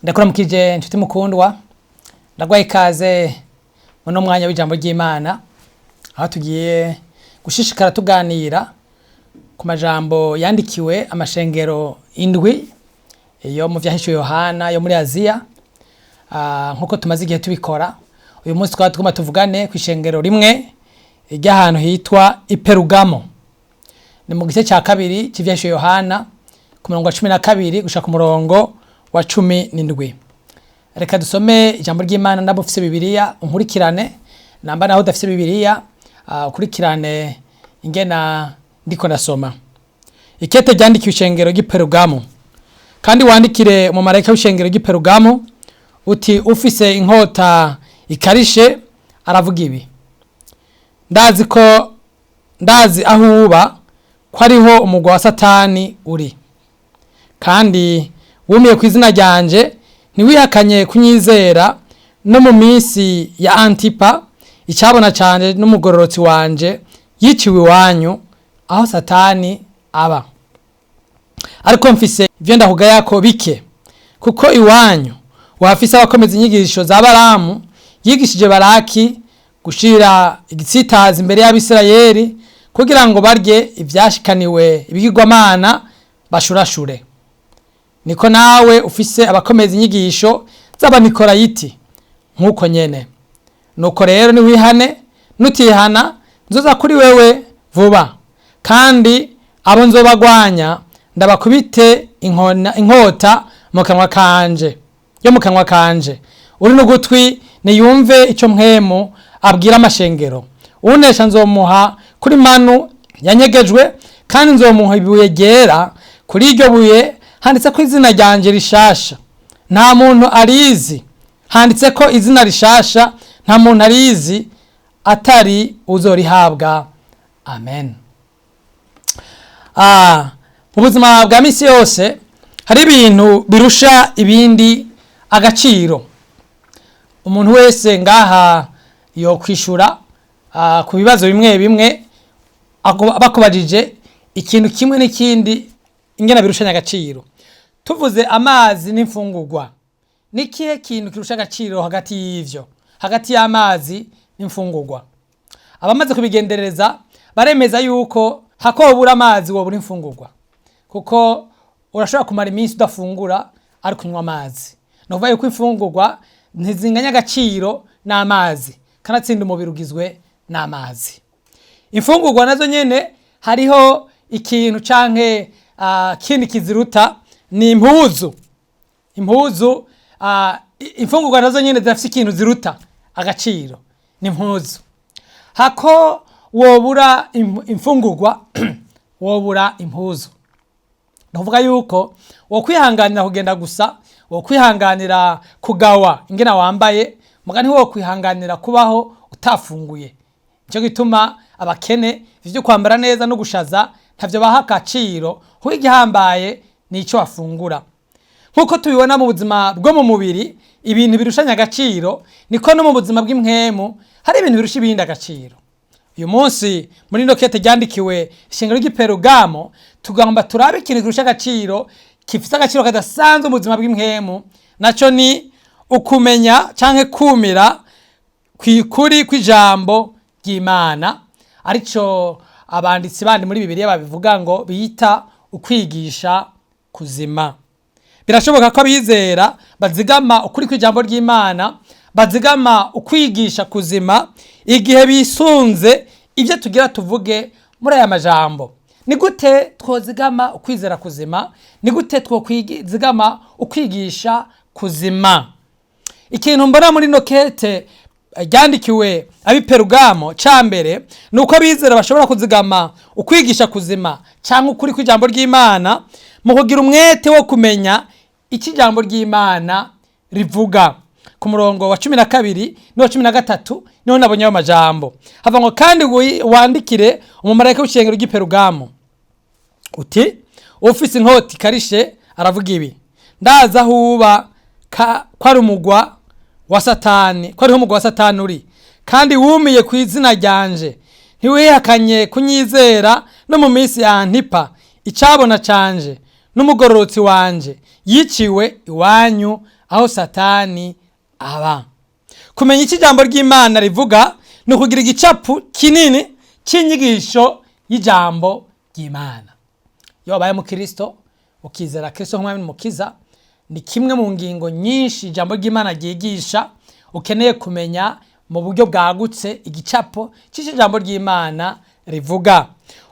Ndakuramukije inshuti mukundwa, ndaguhaye ikaze muno mwanya w'ijambo ry'Imana, aho tugiye gushishikara tuganira ku majambo yandikiwe amashengero indwi yo mu vyahishuwe Yohana yo muri Aziya. Nkuko tumaze igihe tubikora, uyu munsi twaba tugomba tuvugane kw'ishengero rimwe ry'ahantu hitwa Iperugamo. Ni mu gice ca kabiri c'ivyahishuwe Yohana, ku murongo wa 12 gushika ku murongo wa 17. Reka dusome ijambo ry'Imana. Namba ufise Bibiliya unkurikirane, namba naho udafise Bibiliya ukurikirane ingena ndiko ndasoma. Ikete ryandikiwe ishengero ry'i Perugamo. Kandi wandikire umumarayika w'ishengero ry'i Perugamo uti: ufise inkota ikarishe aravuga ibi: ndazi ko ndazi aho uba, ko ariho umugwa wa Satani uri, kandi wumiye ku izina ryanje, ntiwihakanye kunyizera no mu minsi ya Antipa, icabona canje n'umugororotsi wanje, yiciwe iwanyu aho Satani aba. Ariko mfise ivyo ndakugayako bike, kuko iwanyu wafise abakomeza inyigisho za Balamu, yigishije Balaki gushira igitsitazi imbere y'Abisirayeli kugira ngo barye ivyashikaniwe ibigirwamana bashurashure. Niko nawe ufise abakomeza inyigisho z'Abanikorayiti nk'uko nyene. Nuko rero niwihane, nutihana nzoza kuri wewe vuba, kandi abo nzobagwanya ndabakubite inkota mu kanwa kanje yo mu kanwa kanje. Uri n'ugutwi niyumve ico Mpwemu abwira amashengero. Unesha nzomuha kuri manu yanyegejwe, kandi nzomuha ibuye ryera, kuri iryo buye handitseko izina ryanje rishasha nta muntu arizi, handitseko izina rishasha nta muntu arizi atari uzorihabwa. Amen. Mu buzima bwa misi yose hari ibintu birusha ibindi agaciro. Umuntu wese ngaha yokwishura ku bibazo bimwe bimwe bakubajije ikintu kimwe n'ikindi ingena birushanya agaciro. Tuvuze amazi n'imfungurwa, ni ikihe kintu kirusha agaciro hagati y'ivyo, hagati y'amazi n'imfungurwa? Abamaze kubigendereza baremeza yuko hako wobura amazi wobura imfungurwa, kuko urashobora kumara iminsi udafungura ariko unywa amazi. Ni ukuvuga yuko imfungurwa ntizinganya agaciro n'amazi, kanatsinda umubiri ugizwe n'amazi. Imfungurwa nazo nyene hariho ikintu canke kindi kiziruta, ni impuzu. Impuzu, imfungurwa nazo nyene zirafise ikintu ziruta agaciro, ni impuzu. Hako wobura imfungurwa wobura impuzu. Ni ukuvuga yuko wokwihanganira kugenda gusa, wokwihanganira kugawa ingena wambaye, muga ntiwokwihanganira kubaho utafunguye. Nico gituma abakene ivyo kwambara neza no gushaza ntavyo baha agaciro, kuko igihambaye nico wafungura. Nkuko tubibona mu buzima bwo mu mubiri ibintu birushanya agaciro, niko no mu buzima bw'impwemu hari ibintu birusha ibindi agaciro. Uyu munsi muri ino kete ryandikiwe ishengero ry'i Perugamo, tugomba turabe ikintu kirusha agaciro, gifise agaciro kadasanzwe mu buzima bw'impwemu, naco ni ukumenya canke kumira kw'ikuri kw'ijambo ry'Imana, arico abanditsi bandi muri Bibiliya babivuga ngo bita ukwigisha kuzima. Birashoboka ko abizera bazigama ukuri kw'ijambo ry'Imana, bazigama ukwigisha kuzima, igihe bisunze ibyo tugira tuvuge muri aya majambo. Ni gute twozigama ukwizera kuzima? Ni gute twokwizigama ukwigisha kuzima? Ikintu mbona muri ino kete ryandikiwe ab'i Perugamo ca mbere ni uko abizera bashobora kuzigama ukwigisha kuzima cyangwa ukuri kw'ijambo ry'Imana mu kugira umwete wo kumenya icyo ijambo ry'Imana rivuga. Ku murongo wa 12 n'uwa 13 niho nabonye ayo majambo. Hava ngo: kandi wandikire umumarayika w'ishengero ry'i Perugamo uti: ufise inkota ikarishe aravuga ibi: ndazi aho uba, ko ari umugwa wa Satani, ko ariho umugwa wa Satani uri, kandi wumiye ku izina ryanje, ntiwihakanye kunyizera no mu minsi ya Antipa, icabona canje n'umugororotsi wanje, yiciwe iwanyu. aho Satani aba. Kumenya icyo ijambo ry'Imana rivuga ni ukugira igicapu kinini cy'inyigisho y'ijambo ry'Imana. Iyo wabaye umukristo, ukizera Kristo nk'umwami n'umukiza, ni kimwe mu ngingo nyinshi ijambo ry'Imana ryigisha ukeneye kumenya mu buryo bwagutse, igicapo cy'icyo ijambo ry'Imana rivuga.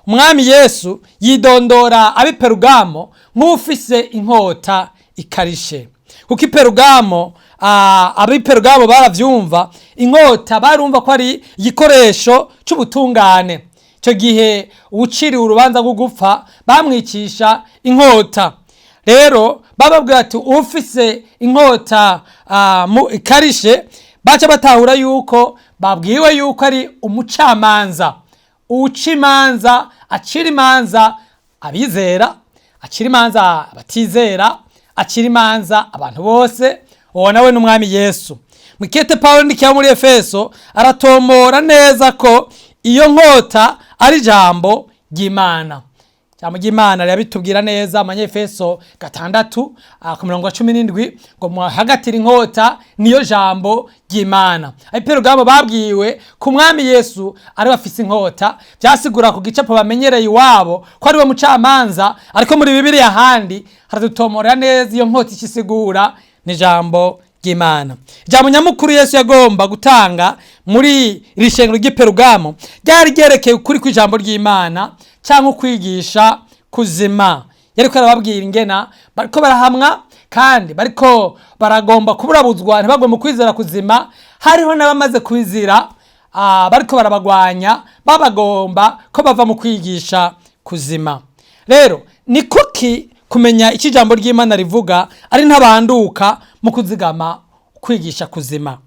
Umwami Yesu yidondora ab'i Perugamo nk'ufise inkota ikarishe, kuko iperugamo ab'i Perugamo baravyumva, inkota barumva ko ari igikoresho c'ubutungane. Icyo gihe uwuciriwe urubanza rwo gupfa bamwicisha inkota. Rero bababwira ati ufise inkota ikarishe, baca batahura yuko babwiwe yuko ari umucamanza uca imanza, acira imanza abizera, acira imanza abatizera, acira imanza abantu bose. Uwo nawe ni umwami Yesu. Mukete Pawulo ndikiya muri Efeso aratomora neza ko iyo nkota ari ijambo ry'Imana. Ijambo ry'Imana rirabitubwira neza, Amanyefeso 6 ku murongo wa 17, ngo muhagatire inkota, niyo jambo ry'Imana. Abiperugamo babwiwe ku mwami Yesu ari bafise inkota, byasigura ku gicapo bamenyereye iwabo ko ari we mucamanza, ariko muri Bibiliya ahandi haradutomorera neza iyo nkota icyo isigura, ni ijambo ry'Imana. Ijambo nyamukuru Yesu yagomba gutanga muri iri shengero ry'iperugamo ryari ryerekeye ukuri kw'ijambo ry'Imana cyangwa ukwigisha kuzima. Yariko arababwira ingena bariko barahamwa kandi bariko baragomba kuburabuzwa ntibagomba kwizera kuzima. Hariho n'abamaze kwizira, bariko barabagwanya, babagomba ko bava mu kwigisha kuzima. Rero ni kuki kumenya icyo ijambo ry'Imana rivuga ari ntabanduka mu kuzigama kwigisha kuzima?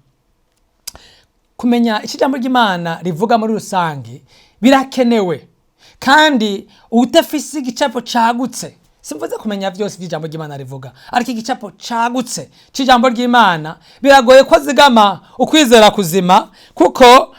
Kumenya icyo ijambo ry'Imana rivuga muri rusange birakenewe, kandi udafise igicapo cagutse, simvuze kumenya byose iby'ijambo ry'Imana rivuga, ariko igicapo cagutse cy'ijambo ry'Imana biragoye ko azigama ukwizera kuzima, kuko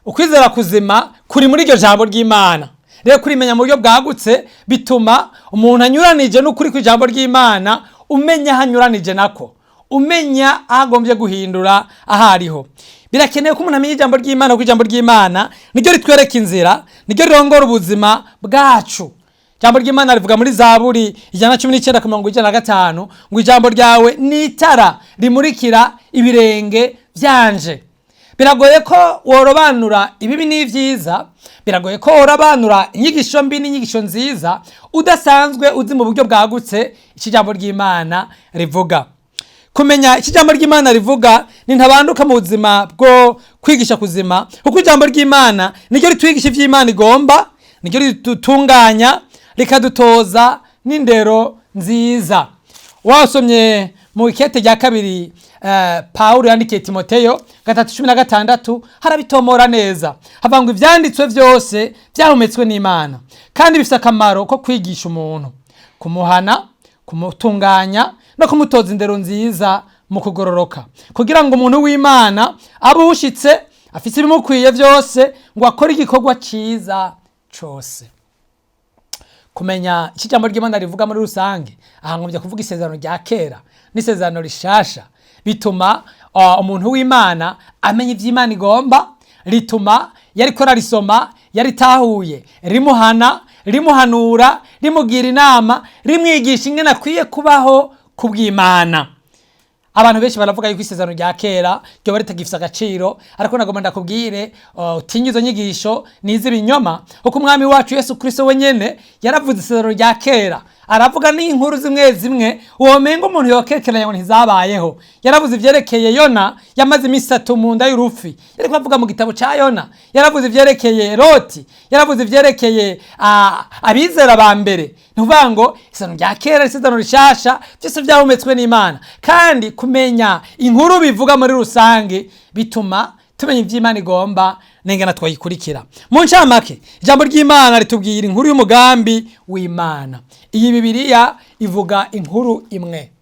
ukwizera kuzima kuri muri iryo jambo ry'Imana. Rero kurimenya mu buryo bwagutse bituma umuntu anyuranije n'ukuri kw'ijambo ry'Imana umenya aho anyuranije nako, umenya aho agombye guhindura aho ariho. Birakenewe ko umuntu amenya ijambo ry'Imana, kuko ijambo ry'Imana niryo ritwereka inzira, niryo rirongora ubuzima bwacu. Ijambo ry'Imana rivuga muri Zaburi 119 ku mirongo 105 ngo ijambo ryawe ni itara rimurikira ibirenge byanje. Biragoye ko worobanura ibibi n'ibyiza, biragoye ko worobanura inyigisho mbi n'inyigisho nziza udasanzwe uzi mu buryo bwagutse icyo ijambo ry'Imana rivuga. Kumenya icyo ijambo ry'Imana rivuga ni ntabanduka mu buzima bwo kwigisha kuzima, kuko ijambo ry'Imana niryo ritwigisha iby'Imana igomba, niryo ridutunganya, rikadutoza n'indero nziza. Wasomye mu ikete rya kabiri Pawulo yandikiye Timoteyo 3:16, harabitomora neza, havuga ngo ivyanditswe vyose vyahumetswe n'Imana kandi bifise akamaro ko kwigisha umuntu, kumuhana, kumutunganya no kumutoza indero nziza mu kugororoka, kugira ngo umuntu w'Imana abe ushitse, afise ibimukwiye vyose, ngo akore igikorwa ciza cose. Kumenya icyo ijambo ry'Imana rivuga muri rusange, aha ngombye kuvuga isezerano rya kera n'isezerano rishasha, bituma umuntu w'Imana amenya ivy'Imana igomba, rituma yariko ararisoma yaritahuye, rimuhana, rimuhanura, rimugira inama, rimwigisha ingene akwiye kubaho kubw'Imana. Abantu benshi baravuga yuko isezerano rya kera ryoba ritagifise agaciro, ariko nagomba ndakubwire utinye izo nyigisho n'iz'ibinyoma, kuko umwami wacu Yesu Kristo wenyene yaravuze isezerano rya kera, aravuga n'inkuru zimwe zimwe womenga umuntu yokekeranya ngo ntizabayeho. Yaravuze ivyerekeye Yona yamaze iminsi 3 mu nda y'urufi, yariko avuga mu gitabo ca Yona. Yaravuze ivyerekeye Loti, yaravuze ivyerekeye abizera ba mbere. Ni ukuvuga ngo isezerano rya kera, isezerano rishasha, vyose vyahumetswe n'Imana, kandi kumenya inkuru bivuga muri rusange bituma tumenya ivy'Imana igomba n'ingene twayikurikira. Mu ncamake, ijambo ry'Imana ritubwira inkuru y'umugambi w'Imana. Iyi Bibiliya ivuga inkuru imwe,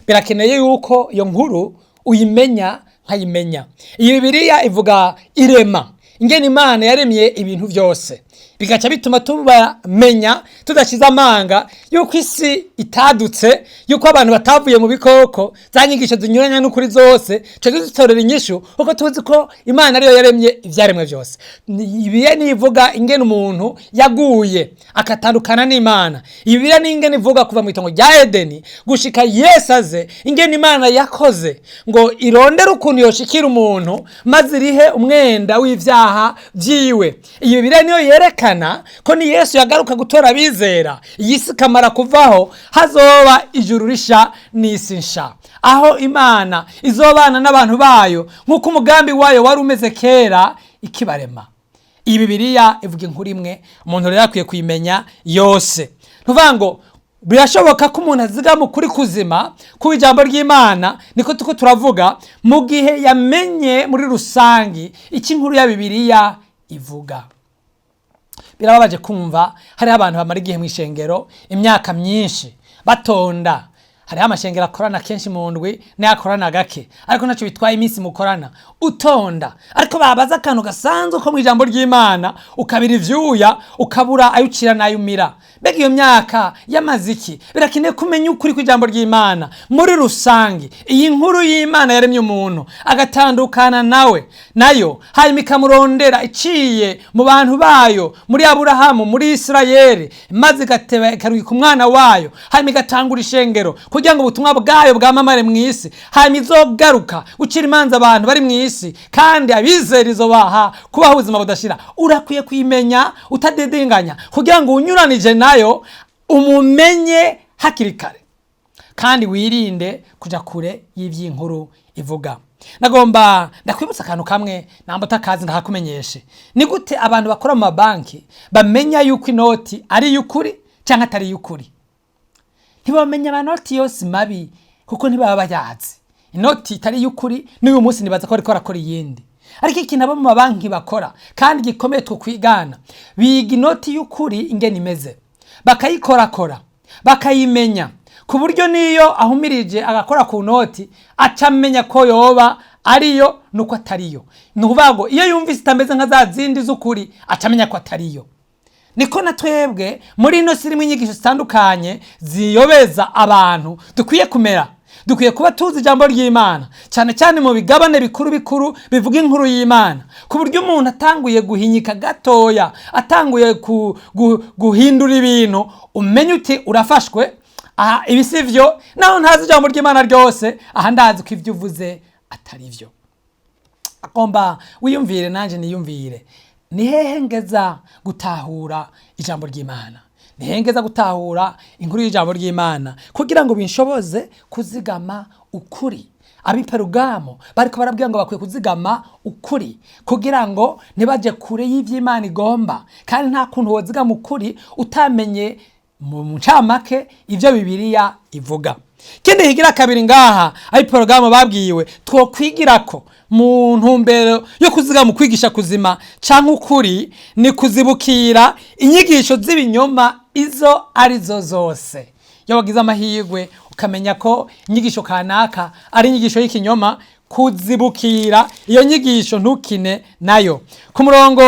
birakeneye yuko iyo nkuru uyimenya nkayimenya. Iyi Bibiliya ivuga irema, ingene Imana yaremye ibintu vyose. Bigaca bituma tubamenya tudashize amanga yuko isi itadutse, yuko abantu batavuye mu bikoko, za nyigisho zinyuranya n'ukuri zose tuca dutorera inyishu, kuko tuzi ko Imana ariyo yaremye ivyaremwe vyose. Bibiliya nivuga ingene umuntu yaguye akatandukana n'Imana. Bibiliya ni ingene ivuga kuva mu itongo rya Edeni gushika Yesu aze, ingene Imana yakoze ngo irondere ukuntu yoshikira umuntu maze irihe umwenda w'ivyaha vyiwe. Iyi Bibiliya niyo yerekana ko ni Yesu yagaruka gutora abizera, iyi si ikamara kuvaho, hazoba ijuru risha n'isi nsha, aho Imana izobana n'abantu bayo nk'uko umugambi wayo wari umeze kera ikibarema. Iyi Bibiliya ivuga inkuru imwe, umuntu rero akwiye kuyimenya yose. Ntuvuga ngo birashoboka ko umuntu azigama ukuri kuzima kuba ijambo ry'Imana, niko tuko turavuga, mu gihe yamenye muri rusangi icyo inkuru ya Bibiliya ivuga. Birababaje kumva hariho abantu bamara igihe mu ishengero imyaka myinshi batonda. Hariho amashengero akorana kenshi mu ndwi n'ayakorana gake, ariko ntacyo bitwaye iminsi mukorana utonda, ariko babaza akantu gasanzwe ko mu ijambo ry'Imana ukabira ivyuya, ukabura ayo ucira n'ayo umira. Mbega iyo myaka yamaze iki? Birakeneye kumenya ukuri kw'ijambo ry'Imana muri rusange. Iyi nkuru y'Imana yaremye umuntu agatandukana nawe nayo, hanyuma ikamurondera iciye mu bantu bayo, muri Aburahamu, muri Isirayeli, maze igateba ikarungika umwana wayo, hanyuma igatangura ishengero kugira ngo ubutumwa bwayo bwamamare mu isi, hanyuma izogaruka gucira imanza abantu bari mu isi, kandi abizera izobaha kubaho ubuzima budashira. Urakwiye kuyimenya utadidinganya, kugira ngo unyuranije nayo umumenye hakiri kare, kandi wirinde kuja kure y'ivy'inkuru ivuga. Nagomba ndakwibutsa akantu kamwe, namba utakazi ndakakumenyeshe. Ni gute abantu bakora mu mabanki bamenya yuko inoti ari iy'ukuri canke atari iy'ukuri? Ntibamenya amanoti yose mabi, kuko ntibaba bayazi. Inoti itari iy'ukuri n'uyu munsi nibaza ko bariko barakora iyindi. Ariko ikintu abo mu mabanki bakora kandi gikomeye twokwigana, biga inoti y'ukuri ingene imeze, bakayikorakora, bakayimenya, ku buryo niyo ahumirije agakora ku noti aca amenya ko yoba ariyo nuko atariyo. Ni ukuvuga ngo iyo yumvise itameze nka za zindi z'ukuri, aca amenya ko atariyo. Niko na twebwe muri ino si irimo inyigisho zitandukanye ziyobeza abantu dukwiye kumera. Dukwiye kuba tuzi ijambo ry'Imana, cyane cyane mu bigabane bikuru bikuru bivuga inkuru y'Imana, ku buryo umuntu atanguye guhinyika gatoya, atanguye guhindura ibintu, umenye uti urafashwe, aha ibi si vyo, naho ntazi ijambo ry'Imana ryose, aha ndazi ko ivyo uvuze atari vyo. Agomba wiyumvire nanje niyumvire, ni hehe ngeza gutahura ijambo ry'Imana, ni hehe ngeza gutahura inkuru y'ijambo ry'Imana, kugira ngo binshoboze kuzigama ukuri. Ab'i Perugamo bariko barabwira ngo bakwiye kuzigama ukuri kugira ngo ntibaje kure y'ivy'Imana igomba, kandi nta kuntu wozigama ukuri utamenye mu ncamake ivyo Bibiliya ivuga. Ikindi higira kabiri ngaha ab'i Perugamo babwiwe twokwigirako mu ntumbero yo kuzigama ukwigisha kuzima canke ukuri, ni kuzibukira inyigisho z'ibinyoma izo arizo zose. Iyo wagize amahirwe ukamenya ko inyigisho kanaka ari inyigisho y'ikinyoma, kuzibukira iyo nyigisho, ntukine nayo. Ku murongo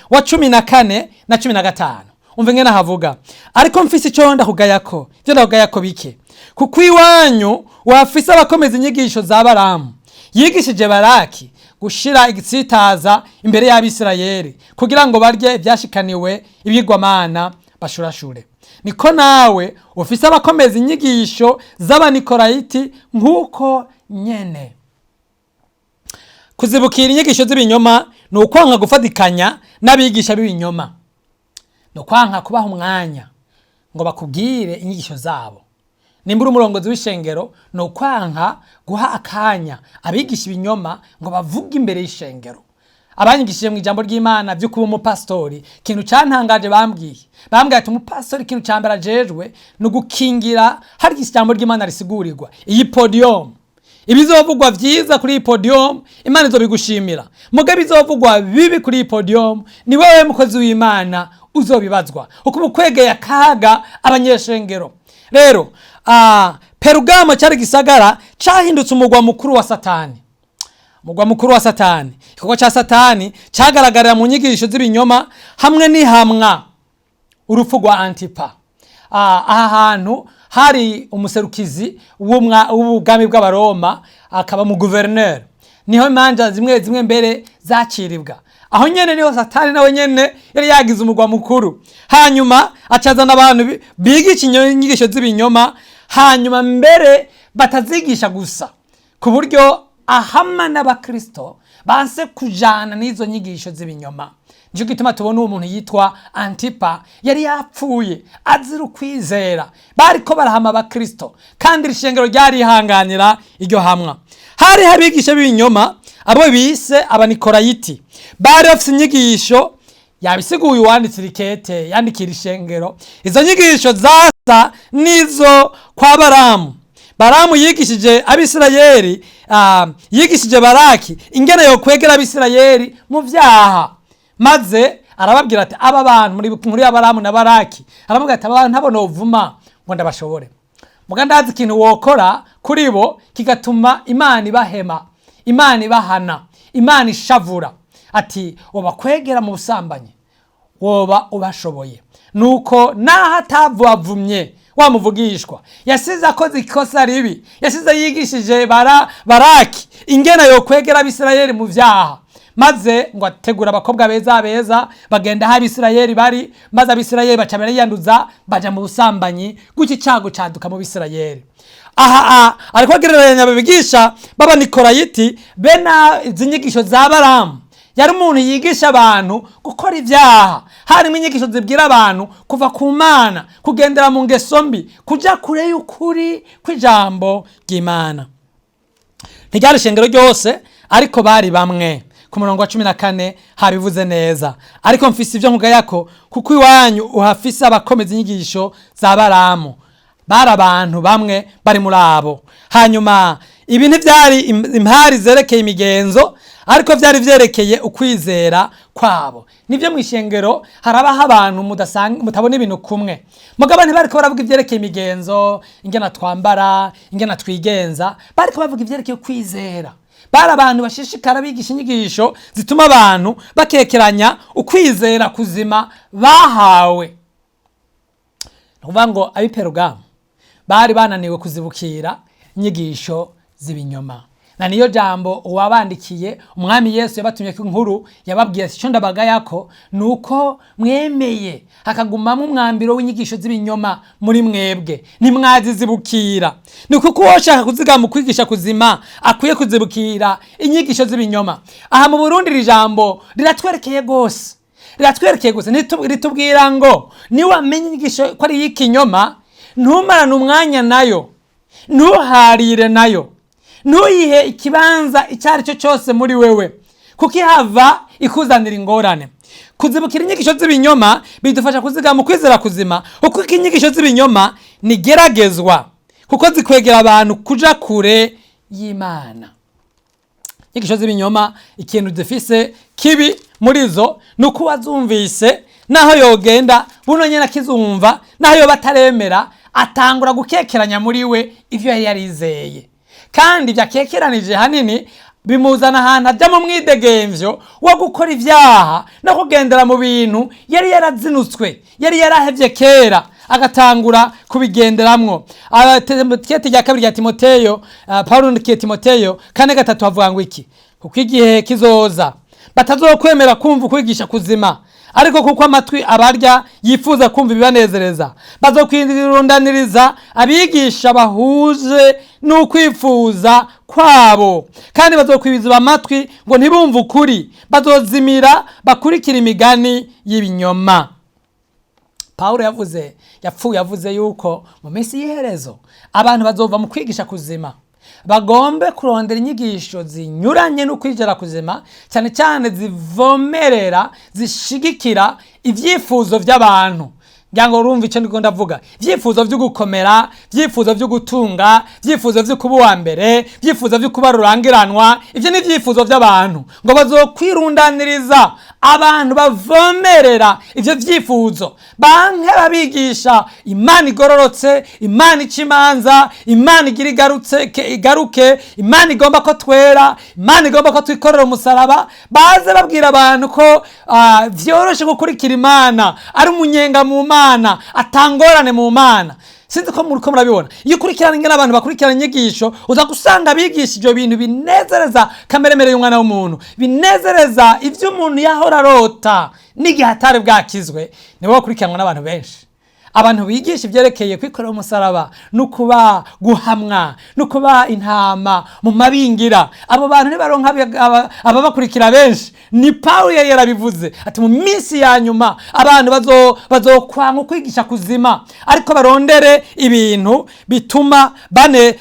wa 14 na 15, umva ingene havuga: ariko mfise ico ndakugayako, ivyo ndakugayako bike, kuko iwanyu wafise abakomeza inyigisho za Balamu, yigishije Baraki gushira igitsitaza imbere y'Abisirayeli kugira ngo barye ivyashikaniwe ibigwamana bashurashure. Niko nawe ufise abakomeza inyigisho z'Abanikorayiti nk'uko nyene. Kuzibukira inyigisho z'ibinyoma ni ukwanka gufatikanya n'abigisha b'ibinyoma, ni ukwanka kubaha umwanya ngo bakubwire inyigisho zabo. Nimba uri umurongozi w'ishengero, ni ukwanka guha akanya abigisha ibinyoma ngo bavuge imbere y'ishengero. Abanyigishije mu ijambo ry'Imana vyo kuba umupasitori, ikintu cantangaje bambwiye ati umupasitori ikintu ca mbere ajejwe ni ugukingira harya ijambo ry'Imana risigurirwa, iyi podium. Ibizovugwa vyiza kuri iyi podium, Imana izobigushimira, mugabe ibizovugwa bibi kuri iyi podium, ni wewe mukozi w'Imana uzobibazwa, uko ukwegeye akaga abanyeshengero. Rero Perugamo cyari gisagara cahindutse umugwa mukuru wa Satani. Mugwa mukuru wa Satani. Igikorwa ca Satani cagaragarira mu nyigisho z'ibinyoma hamwe n'ihamwa, urupfu rwa Antipa. Aha hantu hari umuserukizi w'ubwami bw'Abaroma, akaba mu guverineri. Niho imanza zimwe zimwe mbere zakiribwa. Aho nyene niho Satani nawe nyene yari yagize umugwa mukuru. Hanyuma acazana abantu bigisha inyigisho z'ibinyoma, hanyuma mbere batazigisha gusa, ku buryo ahama n'Abakristo banse kujana n'izo nyigisho z'ibinyoma. Nicyo gituma tubona uwo muntu yitwa Antipa yari yapfuye azira ukwizera. Bariko barahama Abakristo, kandi iri shengero ryarihanganira iryo hamwa. Hariho abigisha b'ibinyoma, abo bise Abanikorayiti, bari bafise inyigisho yabisiguye uwanditse irikete yandikira ishengero. Izo nyigisho zasa n'izo kwa Baramu. Baramu yigishije Abisirayeli, yigishije Baraki ingene yokwegera Abisirayeli mu vyaha, maze arababwira ati aba bantu, muri Abaramu na Baraki, arababwira ati aba bantu ntabo novuma ngo ndabashobore, muga ndazi ikintu wokora kuri bo kigatuma Imana ibahema, Imana ibahana, Imana ishavura. Ati wobakwegera mu busambanyi, woba ubashoboye. Nuko naho atavavumye wa muvugishwa, yasize akoze ikosa ribi, yasize yigishije Baraki ingene yokwegera Abisirayeli mu vyaha, maze ngo ategura abakobwa beza beza, bagenda aho Abisirayeli bari, maze Abisirayeli baca bariyanduza, baja mu busambanyi, gutyo icago caduka mu Bisirayeli. Aha ariko agereranya ababigisha b'Abanikorayiti bene izi nyigisho za Baramu. Yari umuntu yigisha abantu gukora ibyaha. Harimo inyigisho zibwira abantu kuva ku Mana, kugendera mu ngeso mbi, kuja kure y'ukuri kw'ijambo ry'Imana. Ntiryari ishengero ryose, ariko bari bamwe. Ku murongo wa 14 habivuze neza: ariko mfise ibyo nkugayako, kuko iwanyu uhafise abakomeza inyigisho za Baramu. Bari abantu bamwe bari muri abo. Hanyuma ibi ntibyari impari zerekeye imigenzo, ariko byari vyerekeye ukwizera kwabo. Nibyo, mu ishengero harabaho abantu mutabona ibintu kumwe. Mugabo ntibariko baravuga ivyerekeye imigenzo, ingena twambara, ingena twigenza, bariko bavuga ivyerekeye ukwizera. Bari abantu bashishikara bigisha inyigisho zituma abantu bakekeranya ukwizera kuzima bahawe. Ni ukuvuga ngo ab'i Perugamu bari bananiwe kuzibukira inyigisho z'ibinyoma. Na niyo jambo uwabandikiye, Umwami Yesu yabatumye ko inkuru, yababwiye ati icyo ndabagayako ni uko mwemeye hakagumamo umwambiro w'inyigisho z'ibinyoma muri mwebwe, ntimwazizibukira. Ni kuko uwoshaka kuzigama ukwigisha kuzima akwiye kuzibukira inyigisho z'ibinyoma. Aha mu Burundi iri jambo riratwerekeye rwose, riratwerekeye gusa. Ritubwira ngo niwamenya inyigisho ko ari iy'ikinyoma, ntumarane umwanya nayo, ntuharire nayo, ntuyihe ikibanza icyo ari cyo cyose muri wewe, kuko ihava ikuzanira ingorane. Kuzibukira inyigisho z'ibinyoma bidufasha kuzigama ukwizera kuzima, kuko inyigisho z'ibinyoma nigeragezwa, kuko zikwegera abantu kuja kure y'Imana. Inyigisho z'ibinyoma, ikintu zifise kibi muri zo ni uko uwazumvise, naho yogenda buno nyene akizumva, naho yoba ataremera, atangura gukekeranya muri we ivyo yari yarizeye. Kandi ibyo akekeranije hanini bimuzana ahantu ajya mu mwidegemvyo wo gukora ibyaha no kugendera mu bintu yari yarazinutswe, yari yarahevye kera, agatangura kubigenderamwo. Kete rya kabiri rya Timoteyo, Paulo yandikiye Timoteyo 4:3, havuga ngo iki? Kuko igihe kizoza batazokwemera kumva ukwigisha kuzima, ariko kuko amatwi abarya yifuza kumva ibibanezereza, bazokwirundaniriza abigisha bahuje n'ukwifuza kwabo, kandi bazokwibiza amatwi ngo ntibumve ukuri, bazozimira bakurikira imigani y'ibinyoma. Paulo yavuze, yapfuye yavuze yuko mu minsi y'iherezo abantu bazova mu kwigisha kuzima, bagombe kurondera inyigisho zinyuranye n'ukwizera kuzima, cyane cyane zivomerera, zishigikira ibyifuzo by'abantu. Ngira ngo urumva icyo ndiko ndavuga: ibyifuzo byo gukomera, ibyifuzo byo gutunga, ibyifuzo byo kuba uwa mbere, ibyifuzo byo kuba rurangiranwa. Ibyo ni ibyifuzo by'abantu. Ngo bazokwirundaniriza Abantu bavomerera ivyo vyifuzo, banke babigisha Imana igororotse, Imana ica imanza, Imana igira igarutse igaruke, Imana igomba ko twera, Imana igomba ko twikorera umusaraba. Baze babwira abantu ko vyoroshe gukurikira Imana, ari umunyenga mu Mana, atangorane mu Mana. Sinzi ko muriko murabibona. Iyo ukurikirana ingene abantu bakurikirana inyigisho, uza gusanga abigisha ivyo bintu binezereza kameremere y'umwana w'umuntu, binezereza ivyo umuntu yahora arota n'igihe atari bwakizwe, nibo bakurikiranwa n'abantu benshi. Abantu bigisha ivyerekeye kwikorera umusaraba no kuba guhamwa no kuba intama mu mabingira, abo bantu ntibaronka ababakurikira benshi. Ni Pawulo yari yarabivuze ati mu minsi ya nyuma abantu bazokwanka ukwigisha kuzima, ariko barondere ibintu bituma bane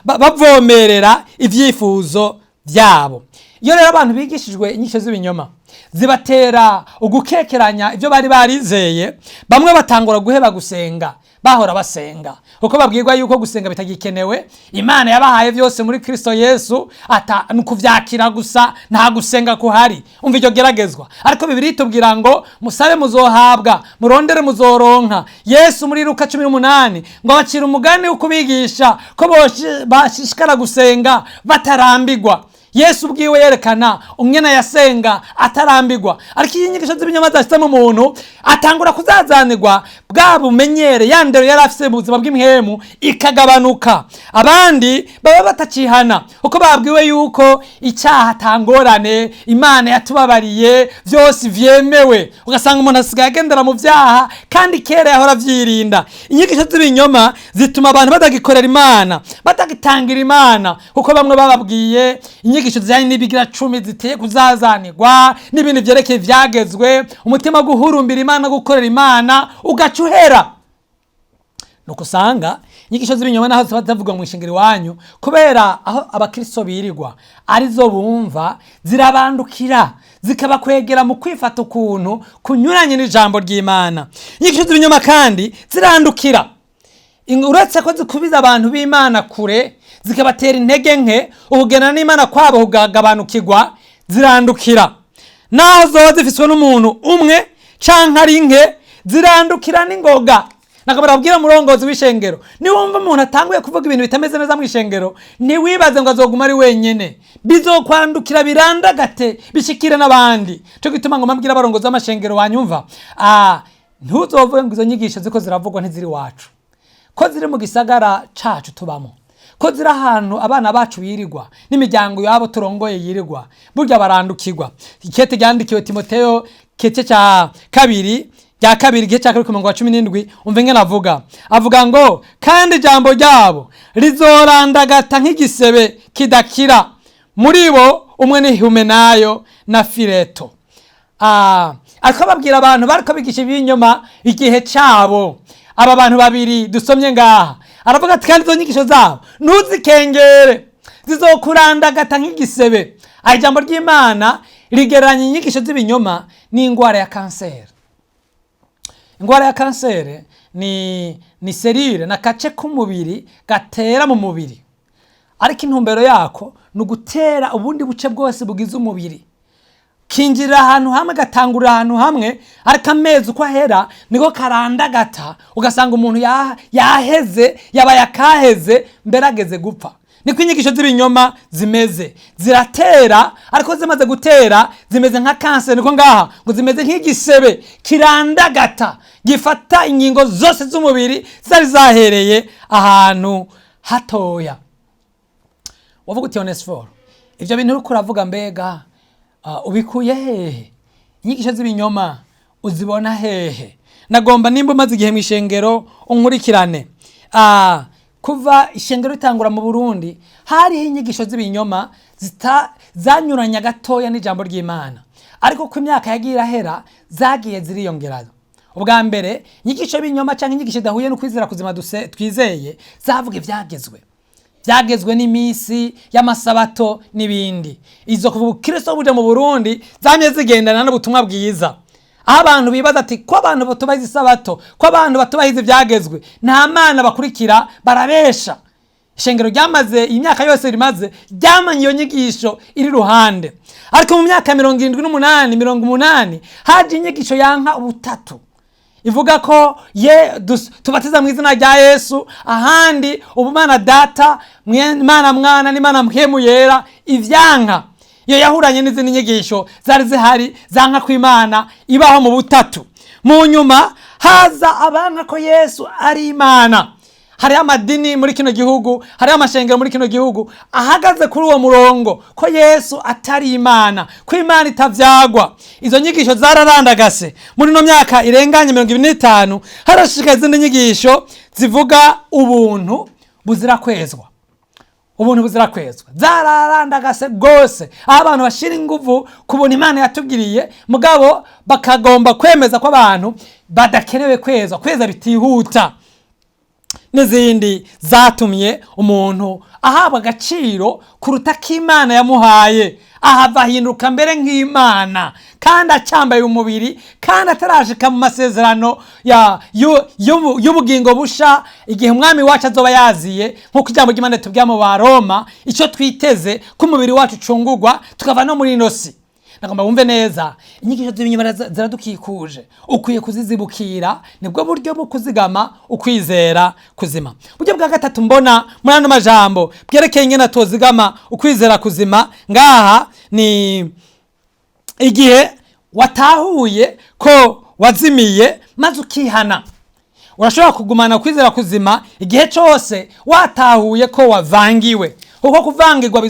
bavomerera ivyifuzo vyabo. Iyo rero abantu bigishijwe inyigisho z'ibinyoma zibatera ugukekeranya ibyo bari barizeye, bamwe batangura guheba gusenga bahora basenga, kuko babwirwa yuko gusenga bitagikenewe, Imana yabahaye byose muri Kristo Yesu, ata ni ukuvyakira gusa, nta gusenga kuhari. Umva iryo geragezwa. Ariko Bibiliya itubwira ngo musabe muzohabwa, murondere muzoronka. Yesu muri Luka 18 ngo abacira umugani wo kubigisha ko bashishikara gusenga batarambigwa. Yesu ubwiwe yerekana umwena yasenga atarambigwa. Ariko iyo inyigisho z'ibinyoma zashyitse mu muntu, atangura kuzazanirwa bwa bumenyere, ya ndero yari afise mu buzima bw'impwemu ikagabanuka. Abandi baba batacihana kuko babwiwe yuko icyaha atangorane, Imana yatubabariye, byose vyemewe. Ugasanga umuntu asigaye agendera mu vyaha kandi kera yahora avyirinda. Inyigisho z'ibinyoma zituma abantu batagikorera Imana, batagitangira Imana, kuko bamwe bababwiye inyigisho zijyanye n'ibigira cumi ziteye kuzazanirwa n'ibindi vyerekeye ivyagezwe, umutima wo guhurumbira Imana, gukorera Imana ugaca uhera. Nuko usanga inyigisho z'ibinyoma naho ziba zivugwa mu ishengero iwanyu, kubera aho abakristo birirwa arizo bumva, zirabandukira zikabakwegera mu kwifata ukuntu kunyuranye n'ijambo ry'Imana. Inyigisho z'ibinyoma kandi zirandukira. Uretse ko zikubiza abantu b'Imana kure, zikabatera intege nke, ukugenda n'Imana kwabo kugagabanukirwa, zirandukira. Naho zoba zifiswe n'umuntu umwe canke ari nke, zirandukira n'ingoga. Nagomba babwira umurongozi w'ishengero, niwumva umuntu atanguye kuvuga ibintu bitameze neza mu ishengero, ntiwibaze ngo azoguma ari wenyene, bizokwandukira birandagate bishikire n'abandi. Cyo gituma ngo mbabwire abarongozi b'amashengero wanyumva, ntuzovuge ngo izo nyigisho ziko ziravugwa ntiziri iwacu, ko ziri mu gisagara cacu tubamo, ko ziri ahantu abana bacu birirwa n'imiryango yabo turongoye yirirwa, burya barandukirwa. Ikete ryandikiwe Timoteyo kece ca kabiri, rya kabiri, igice cya kabiri ku murongo wa 17, umva ingene avuga. Avuga ngo kandi ijambo ryabo rizorandagata nk'igisebe kidakira. Muri bo umwe ni Humenayo na Fileto. Ariko babwira abantu bariko bigisha ibinyoma igihe cabo, aba bantu babiri dusomye ngaha, aravuga ati kandi izo nyigisho zabo ntuzikengere, zizokurandagata nk'igisebe. Aha ijambo ry'Imana rigereranya inyigisho z'ibinyoma n'ingwara ya kanseri. Ingwara ya kanseri ni serire, ni agace k'umubiri gatera mu mubiri, ariko intumbero yako ni ugutera ubundi buce bwose bugize umubiri. Kinjirira ahantu hamwe, gatangurira ahantu hamwe, ariko amezi uko ahera niko karandagata, ugasanga umuntu yaheze, yabaye akaheze, mbere ageze gupfa. Niko inyigisho z'ibinyoma zimeze, ziratera, ariko zimaze gutera zimeze nka kanseri. Niko ngaha ngo zimeze nk'igisebe kirandagata, gifata ingingo zose z'umubiri zari zahereye ahantu hatoya. Wavuga uti Onesphore, ivyo bintu uriko uravuga mbega ubikuye hehe? Inyigisho z'ibinyoma uzibona hehe? Nagomba nimba umaze igihe mu ishengero unkurikirane. Kuva ishengero ritangura mu Burundi, hariho inyigisho z'ibinyoma zanyuranya gatoya n'ijambo ry'Imana, ariko ko imyaka yagiye irahera zagiye ziriyongera. Ubwa mbere inyigisho y'ibinyoma canke inyigisho idahuye no kwizera kuzima twizeye zavuga ivyagezwe, byagezwe n'iminsi y'amasabato n'ibindi. Izo kuva ubukristo buje mu Burundi zamye zigendana n'ubutumwa bwiza, aho abantu bibaza ati ko abantu batubahiza isabato, ko abantu batubahiza ivyagezwe, nta Mana bakurikira, barabesha. Ishengero ryamaze imyaka yose rimaze ryamanye iyo nyigisho iri ruhande, ariko mu myaka 78, 80 haje inyigisho yanka ubutatu, ivuga ko ye tubatiza mu izina rya Yesu, ahandi ubumana Data, Imana Mwana n'Imana Mpwemu Yera. Ivyanka iyo yahuranye n'izindi nyigisho zari zihari zanka ko Imana ibaho mu butatu. Mu nyuma haza abanka ko Yesu ari Imana. Hariho amadini muri kino gihugu, hariho amashengero muri kino gihugu ahagaze kuri uwo murongo ko Yesu atari Imana, ko Imana itavyagwa. Izo nyigisho zararandagase. Muri ino myaka irenganye 25 harashishikaye izindi nyigisho zivuga ubuntu buzira kwezwa. Ubuntu buzira kwezwa zararandagase rwose, aho abantu bashira inguvu kubona Imana yatubwiriye, mugabo bakagomba kwemeza ko abantu badakenewe kwezwa, kweza bitihuta, n'izindi zatumye umuntu ahabwa agaciro kuruta ko Imana yamuhaye, ahava ahinduka mbere nk'Imana kandi acyambaye umubiri, kandi atarashika mu masezerano y'ubugingo busha igihe Umwami wacu azoba yaziye, nk'uko ijambo ry'Imana ritubwira mu Baroma icyo twiteze, ko umubiri wacu ucungurwa tukava no muri ino si. Nagomba wumve neza, inyigisho z'ibinyoma ziradukikuje, ukwiye kuzizibukira. Nibwo buryo bwo kuzigama ukwizera kuzima. Uburyo bwa gatatu mbona muri ano majambo bwerekeye ingene tozigama ukwizera kuzima ngaha ni igihe watahuye ko wazimiye maze ukihana. Urashobora kugumana ukwizera kuzima igihe cyose watahuye ko wavangiwe, kuko kuvangirwa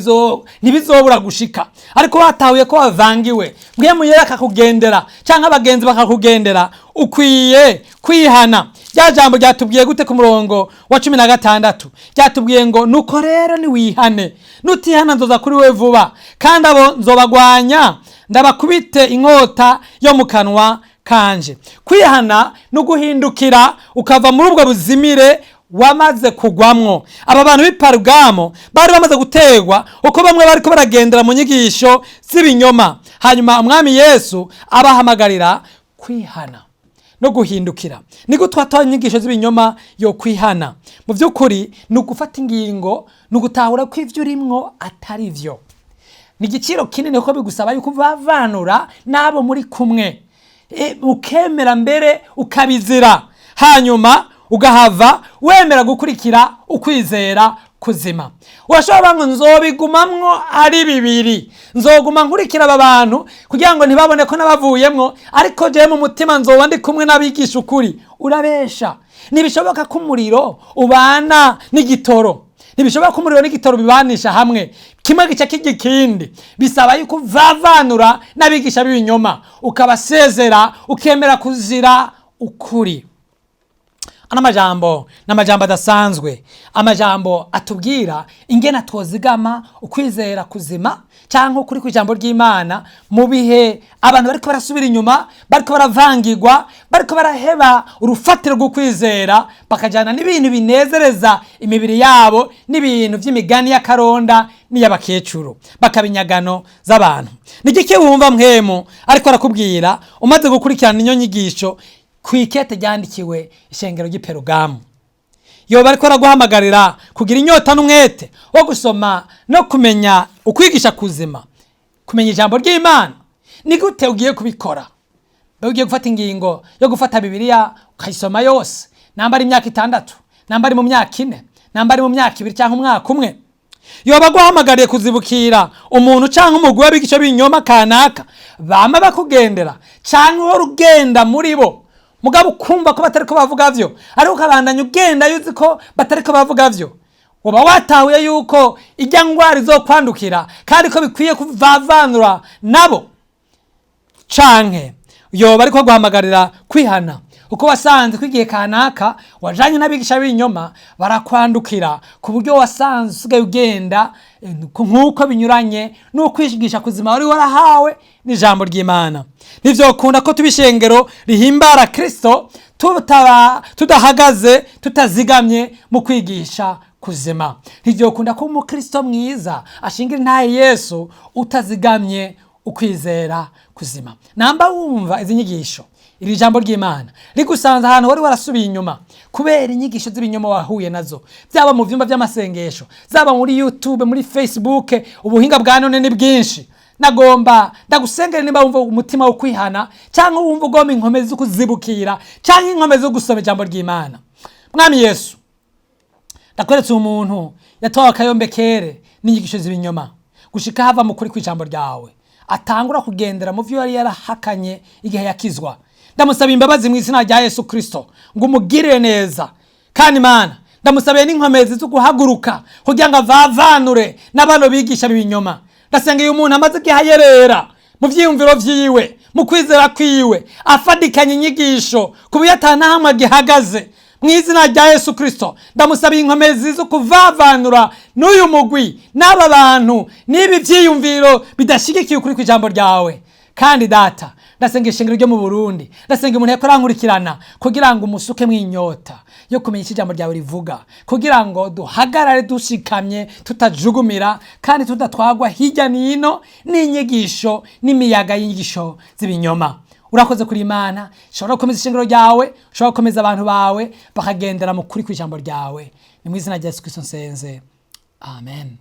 ntibizobura gushika. Ariko watahuye ko wavangiwe, Mpwemu Yera akakugendera cyangwa abagenzi bakakugendera, ukwiye kwihana. Rya jambo ryatubwiye gute ku murongo wa 16? Ryatubwiye ngo: "Nuko rero niwihane, nutihana nzoza kuri we vuba, kandi abo nzobagwanya ndabakubite inkota yo mu kanwa kanje." Kwihana no guhindukira ukava muri ubwo buzimire wamaze kugwamwo. Aba bantu b'i Parugamo bari bamaze gutegwa, uko bamwe bariko baragendera mu nyigisho z'ibinyoma, hanyuma Umwami Yesu abahamagarira kwihana no guhindukira. Ni gute twatoye inyigisho z'ibinyoma yo kwihana? Mu by'ukuri ni ugufata ingingo, ni ugutahura ko ibyo urimwo atari byo. Ni igiciro kinini, kuko bigusaba yuko uvavanura n'abo muri kumwe, ukemera mbere ukabizira, hanyuma ugahava wemera gukurikira ukwizera kuzima. Urashobora ngo: "Nzobigumamwo ari bibiri, nzoguma nkurikira aba bantu kugira ngo ntibabone ko nabavuyemwo, ariko jewe mu mutima nzoba ndi kumwe n'abigisha ukuri." Urabesha. Ntibishoboka ko umuriro ubana n'igitoro, ntibishoboka ko umuriro n'igitoro bibanisha hamwe, kimwe gica kijya ikindi. Bisaba yuko uvavanura n'abigisha b'ibinyoma, ukabasezera, ukemera kuzira ukuri. Ano majambo ni amajambo adasanzwe, amajambo atubwira ingena twozigama ukwizera kuzima cyangwa ukuri ku ijambo ry'Imana mu bihe abantu bariko barasubira inyuma, bariko baravangirwa, bariko baraheba urufatiro rw'ukwizera, bakajyana n'ibintu binezereza imibiri yabo n'ibintu by'imigani y'akaronda n'iy'abakecuru, bakaba inyagano z'abantu. Ni igiki wumva Mpwemu ariko arakubwira umaze gukurikirana inyo nyigisho ku ikete ryandikiwe ishengero ry'iperugamu? Yoba ariko araguhamagarira kugira inyota n'umwete wo gusoma no kumenya ukwigisha kuzima, kumenya ijambo ry'Imana. Ni gute ugiye kubikora? Mbega ugiye gufata ingingo yo gufata Bibiliya ukayisoma yose, namba ari imyaka 6, namba ari mu myaka 4, namba ari mu myaka 2 cyangwa umwaka umwe? Yoba aguhamagariye kuzibukira umuntu cyangwa umugwi w'abigisha b'ibinyoma kanaka bama bakugendera, cyangwa uhora ugenda muri bo, mugabo ukumva ko batari ko bavuga vyo, ariko ukabandanya ugenda yuzi ko batari ko bavuga vyo? Uba watahuye yuko ijya ngwara izokwandukira kandi ko bikwiye kuvavanura nabo? Canke yoba ariko guhamagarira kwihana uko wasanze ko igihe kanaka wajanye n'abigisha b'ibinyoma barakwandukira, ku buryo wasanze usigaye ugenda nk'uko binyuranye n'ukwigisha kuzima wari warahawe n'ijambo ry'Imana? Ntivyokunda ko tuba ishengero rihimbara Kristo tudahagaze, tutazigamye mu kwigisha kuzima. Ntivyokunda ko umukristo mwiza ashingira intahe Yesu utazigamye ukwizera kuzima. Namba wumva izi nyigisho Iri jambo ry'Imana rigusanze ahantu wari warasubiye inyuma kubera inyigisho z'ibinyoma wahuye nazo, byaba mu vyumba by'amasengesho, zaba muri YouTube, muri Facebook. Ubuhinga bwa none ni bwinshi. Nagomba ndagusengere niba wumva umutima wo kwihana, cyangwa wumva ugomba inkomezi zo kuzibukira, cyangwa inkomezi zo gusoma ijambo ry'Imana. Mwami Yesu, ndakweretse umuntu yatawe akayombekere n'inyigisho z'ibinyoma gushika hava mu kuri kw'ijambo ryawe, atangura kugendera mu vyo yari yarahakanye igihe yakizwa. Ndamusaba imbabazi mu izina rya Yesu Kristo ngo umugirire neza. Kandi Mana, ndamusabiye n'inkomezi zo guhaguruka kugira ngo avavanure n'abano bigisha b'ibinyoma. Ndasenga uyu muntu amaze igihe ayerera mu vyiyumviro vyiwe, mu kwizera kwiwe, afadikanya inyigisho ku buryo atanahamwe agihagaze. Mu izina rya Yesu Kristo, ndamusaba inkomezi zo kuvavanura n'uyu mugwi n'aba bantu n'ibi vyiyumviro bidashigikiye ukuri kw'ijambo ryawe. Kandi Data, ndasenga ishengero ryo mu Burundi, ndasenga umuntu yariko arankurikirana kugira ngo umusuke mwinyota yo kumenya icyo ijambo ryawe rivuga, kugira ngo duhagarare dushikamye, tutajugumira kandi tudatwagwa hirya n'ino n'inyigisho n'imiyaga y'inyigisho z'ibinyoma. Urakoze kuri Imana ushobora gukomeza ishengero ryawe, ushobora gukomeza abantu bawe bakagendera mu kuri kw'ijambo ryawe. Ni mu izina rya Yesu Kristo nsenze, amen.